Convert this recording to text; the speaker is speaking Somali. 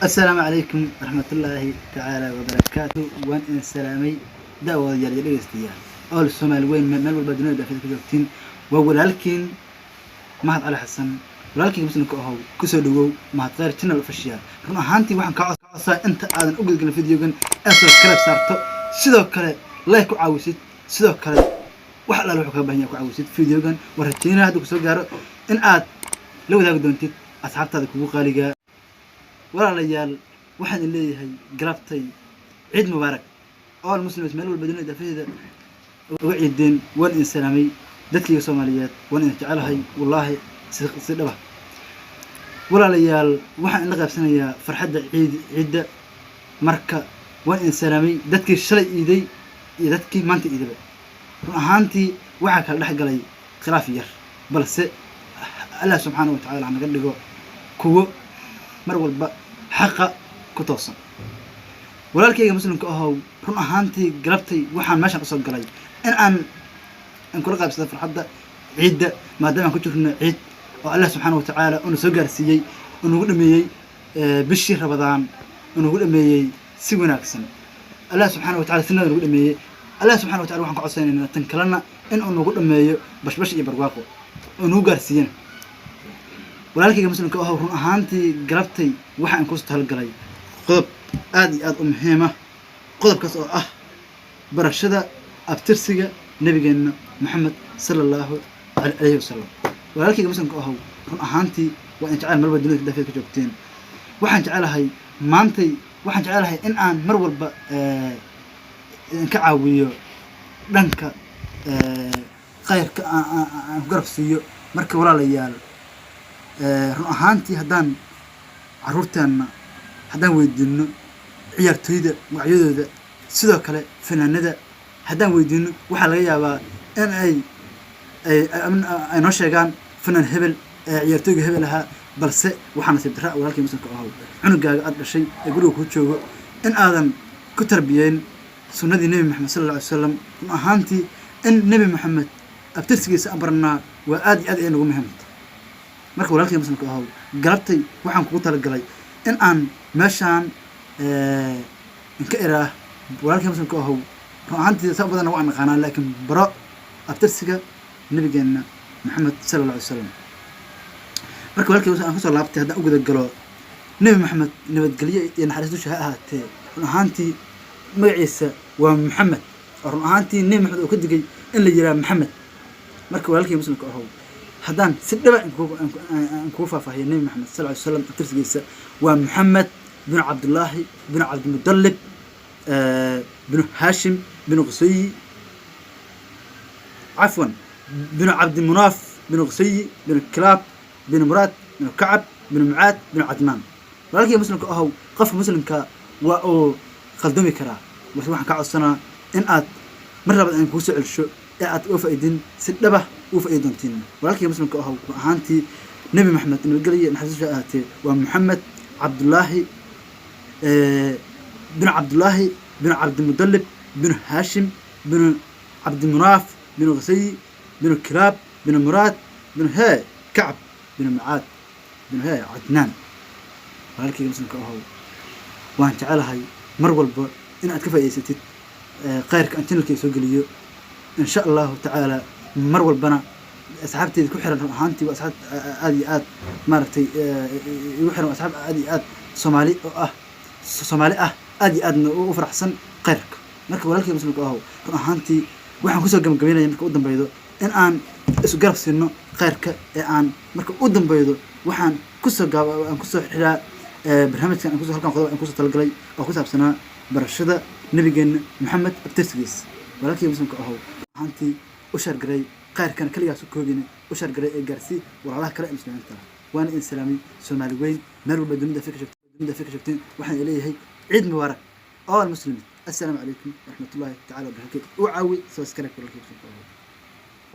Asalaamu calaykum waraxmatullaahi tacaala wabarakaatu. Waan idin salaamay, daawadayaal iyo dhegeystayaal ool Soomaali weyn, meel walba dunida dhaafida ka joogtiin. Waa walaalkiin Mahad Cali Xasan. Walaalkayga muslimka ahow, kusoo dhawow Mahad Khayr Channel Official. Run ahaantii, waxaan kaa codsaa inta aadan u gudgelin videogan inaad subscribe saarto, sidoo kale like ku caawisid, sidoo kale wax allaale wuxuu kaga baahan yahay ku caawisid videogan. Waan rajeynaya hadduu kusoo gaaro in aad la wadaagi doontid asxaabtaada kugu qaaligaa. Walaalayaal, waxaan idin leeyahay galabtay ciid mubaarak, all Muslims, meel walba dunida daafaheeda uga ciideen. Waan idin salaamay, dadkayga Soomaaliyeed, waan idin jecelahay, wallaahi si dhaba. Walaalayaal, waxaan idinla qaybsanayaa farxadda ciidda. Marka waan idin salaamay, dadkii shalay iiday iyo dadkii maanta iidaba. Run ahaantii, waxaa kala dhex galay khilaaf yar, balse Allah subxaana wa tacala naga dhigo kuwo mar walba xaqa ku toosan. Walaalkayga muslimka ahow, run ahaantii, galabtay waxaan meeshan usoo galay in aan in kula qaybsado farxadda ciidda, maadaama aan ku jirno ciid oo Allah subxaana wa tacaala uuna soo gaarsiiyey oo nagu dhameeyey bishii Rabadaan, oo nagu dhameeyey si wanaagsan. Allah subxaana wa tacala sinada nagu dhameeyey. Allah subxana wa tacala waxaan ka codsanaynaa tan kalena in uu nagu dhameeyo bashbash iyo barwaaqo oo nagu gaarsiiyana. Walaalkayga muslimka ahow, run ahaantii, galabtay waxaan kuusu talagalay qodob aad iyo aad u muhiima, qodobkaas oo ah barashada abtirsiga nabigeenna Maxamed sala Allahu calayhi wasalam. Walaalkayga muslimka ahow, run ahaantii, waa in jecel marba dunida dafeed ka joogteen. Waxaan jecelahay maantay, waxaan jecelahay in aan mar walba idinka caawiyo dhanka khayrka, aan ku garab siiyo. Marka walaalayaal, run ahaantii, haddaan carruurteenna haddaan weydiino ciyaartooyda magacyadooda, sidoo kale fanaanada haddaan weydiino, waxaa laga yaabaa in ay noo sheegaan fanaan hebel, ciyaartooyga hebel ahaa. Balse waxaa nasiib darra, walaalkii muslimka ahow, cunugaaga aad dhashay ee guriga kuu joogo in aadan ku tarbiyeyn sunnadii Nebi Maxamed sala Alla alay wasalam. Run ahaantii, in Nebi Maxamed abtirsigiisa aan baranaa waa aad iyo aad ay nagu muhiimta. Marka walaalkii muslimka ahow, galabtay waxaan kugu talagalay in aan meeshaan inka iraah. Walaalkii muslimka ahow, run ahaantii, sa badanna waan naqaanaa, laakiin baro abtirsiga nabigeenna Maxamed sala Alla alay wasalam. Marka walaalkii aan kusoo laabtay, haddaan u guda galo, Nebi Maxamed nabadgelyo iyo naxariis dusha ha ahaatee, run ahaantii magaciisa waa Maxamed, oo run ahaantii Nebi Maxamed oo ka digay in la yidhaha Maxamed. Marka walaalkii muslimka ahow, haddaan si dhaba aan kugu faahfaahiyo, Nebi Maxamed sal ly slam abtirsigiisa waa Maxamed binu Cabdullaahi binu Cabdimudalib binu Haashim binu Qusayi, cafwan, binu Cabdimunaaf binu Qusayi binu Kilaab binu Muraad binu Kacab binu Mucaad binu Cadnaan. Walaalkii muslimka ahow, qofka muslimka waa uu khaldoomi karaa, balse waxaan kaa codsanaa in aad mar labaad aan kuu soo celsho ee aad uga faa'iidin, si dhaba uga faa'iidi doontiin. Walaalkii muslimka ahow, run ahaantii, Nebi Maxamed nabadgelyo naxariis ahaatee waa Maxamed Cabdullaahi binu Cabdullaahi binu Cabdimudalib binu Haashim binu Cabdimunaaf binu Qusayi binu Kilaab binu Muraad binu hee Kacab binu Mucaad binu hee Cadnaan. Walaalkayga muslimka ahow, waan jecelahay mar walba in aad ka faa'idaysatid khayrka aan channelkayga soo geliyo, insha Allahu tacaala. Mar walbana asxaabteeda ku xiran, run ahaantii, waa asxaab aad iyo aad maaragtay igu xiran, waa asxaab aad iyo aad Soomaali oo ah, Soomaali ah, aad iyo aadna u faraxsan khayrka. Marka walaalkay muslimka ahow, run ahaantii, waxaan kusoo gabagabeynaya marka u dambeydo in aan isu garab siino khayrka ee aan marka u dambeydo waxaan kusoo gaab aan kusoo xiraa barnaamijkan aan kusoo halkan qodob aan kusoo talagalay oo ku saabsanaa barashada nabigeena Maxamed abtirsigiis. Walaalkay muslimka ahow, ahaantii, u share garay khayrkana, kaligaas u koogina, u share garay ee gaarsii walaalaha kale ee muslimiinta. Waana idin salaamay, Soomaali weyn, meel walba dunida Afrika joogta, dunida Afrika joogteen. Waxaan leeyahay ciid mubaarak, all muslimin. Assalaamu calaykum waraxmatullahi tacala wabarakatu. U caawi subscribe, walaalkay muslimka ahow.